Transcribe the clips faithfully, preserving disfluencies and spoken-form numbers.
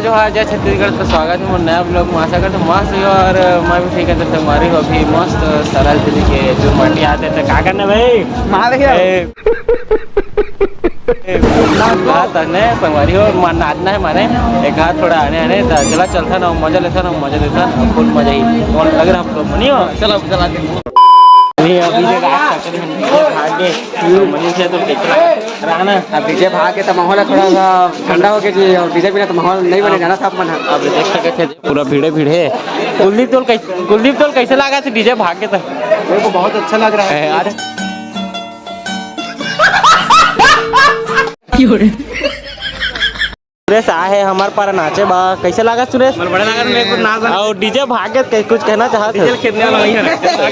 जोहार, जय छत्तीसगढ़, तो स्वागत हे मोर नया vlog में। आशा करथंव मस्त हो और मैं भी ठीक हे। तो संगवारी हो, अभी मस्त सरल दिल्ली के चूरमाटी आथे, तो का करना भाई? मार के ए, ए, बात ने संगवारी हो, मा-, नाचना हे माने, एक हाथ थोड़ा आने आने, तो चला चलथन ना, मजा लेथन ना, मजा लेथन ना, full मजा ही। कौन लग रहा आप लोग, मनी हो? चलो, चला दे। नहीं, अभी जगह आ सकते हैं, भाग गए। मनीष है तो देख रहा है। रहा ना। अब डीजे भाग के तो माहौल है थोड़ा सा ठंडा हो गया जी, और डीजे बिना तो माहौल नहीं बने, जाना था अपन। अब देख सकते थे पूरा भीड़े भीड़े। कुलदीप तोल कैसे, कुलदीप तोल कैसे लगा थे डीजे भाग के तो? मेरे को बहुत अच्छा लग रहा है। ए, अरे। सुरेश आ हे हमर पारा नाचे बा, कैसे लगा सुरेश? मोर बड़ा लगा, मैं कुछ ना जाने। और डीजे भाग के कुछ कहना चाहत हे? डीजे खेदने वाला वही है।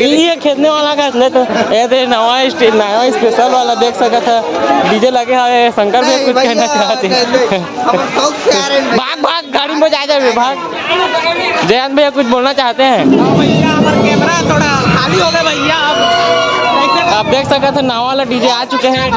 ये खेदने वाला का असले तो, ए दे नवा स्टे-, नवा special वाला देख सकत हे, डीजे लगे हे, शंकर भी नहीं, कुछ भैया, कहना चाहत हे। नहीं, नहीं, हम शौक से आ रहे हैं। भाग, भाग, गाड़ी में बजा जावे, भाग। जयंत भैया कुछ बोलना चाहते हैं? हाँ भैया, हमारा कैमरा थोड़ा खाली हो गया भैया, अब कैसे आप देख सकत हे नवा वाला डीजे आ चुके हैं।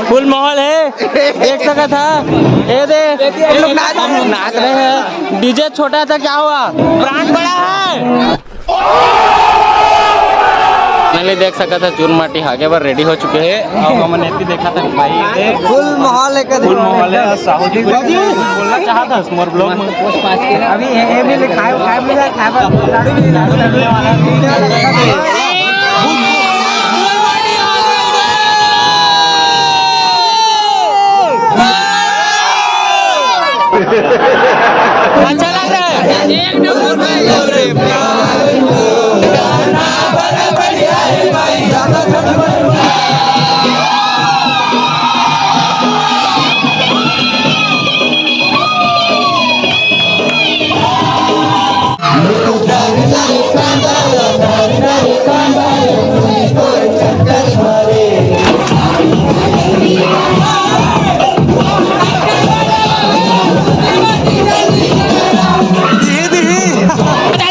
Full माहौल हे, देख सकत हे। ए दे, हम लोग नाच रहे हैं। डीजे छोटा था, क्या हुआ? ब्रांड बड़ा है। Finally देख सकत हे, चूरमाटी हागे बर ready हो चुके हे। अउ हमन एती देखत हन भाई, full माहौल हे, full माहौल हे। साहू जी कुछ बोलना चाहत हस मोर vlog में? अभी ये, ये भी खाए, खाए भी जाए, खाए पर लाडू भी, लाडू, लाडू। अच्छा लग रहा है। एक नंबर भाई।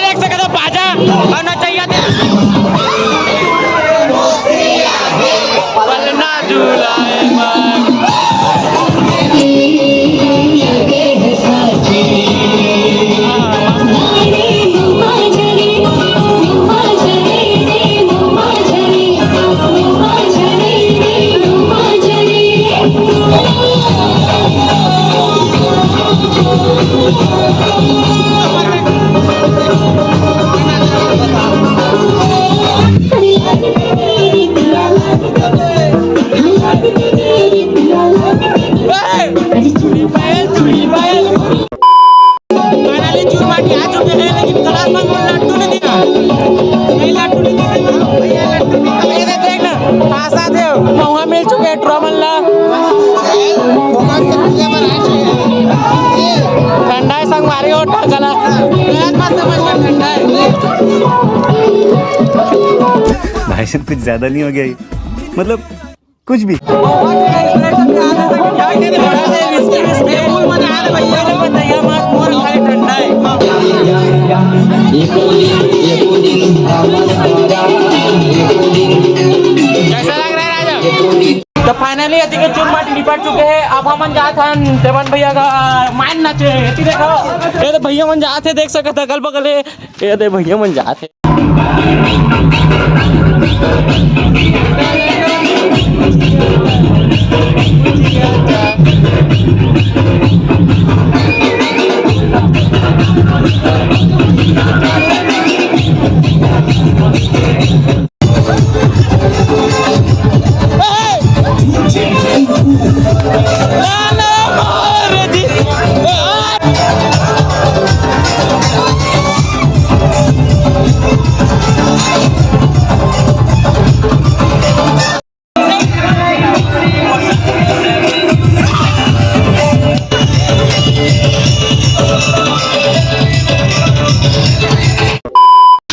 देख सकत हो बाजा और नचैया दे। पलना झूलाए माँ। Finally चूरमाटी आ चुके हैं, लेकिन कलाश में वो लड्डू नहीं दिया। नहीं, लड्डू नहीं दिया। भैया, लड्डू नहीं दिया। ये देख ना, आशा थे, महुआ मिल चुके हैं, ट्रॉमल ला। ठंडा है, संगवारी हो, ठगला। गलत मत समझ में, ठंडा है। भाई साहब, कुछ ज्यादा नहीं हो गया ये? मतलब, कुछ भी। कैसा लग रहा है राजा? तो finally अति के चूरमाटी निपट चुके हैं। अब हमन जात हन तेवन भैया का मायन नाचे। एती देखो, ये तो भैया मन जात हे, देख सकत हे अगल बगल हे। ये दे भैया मन जात हे।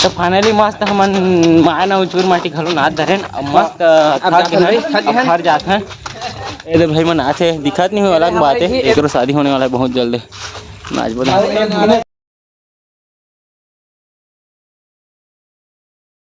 तो finally मस्त हमन मायन अउ चूरमाटी घलो नाच धरेन। अब मस्त अब थक जात हन गेन, भाई, थक अब गेन। घर जात हन। ए दे भाई मन आथे, दिखत नहीं हो, अलग बात है, एकरो शादी होने वाला है बहुत जल्द। नाच बजा।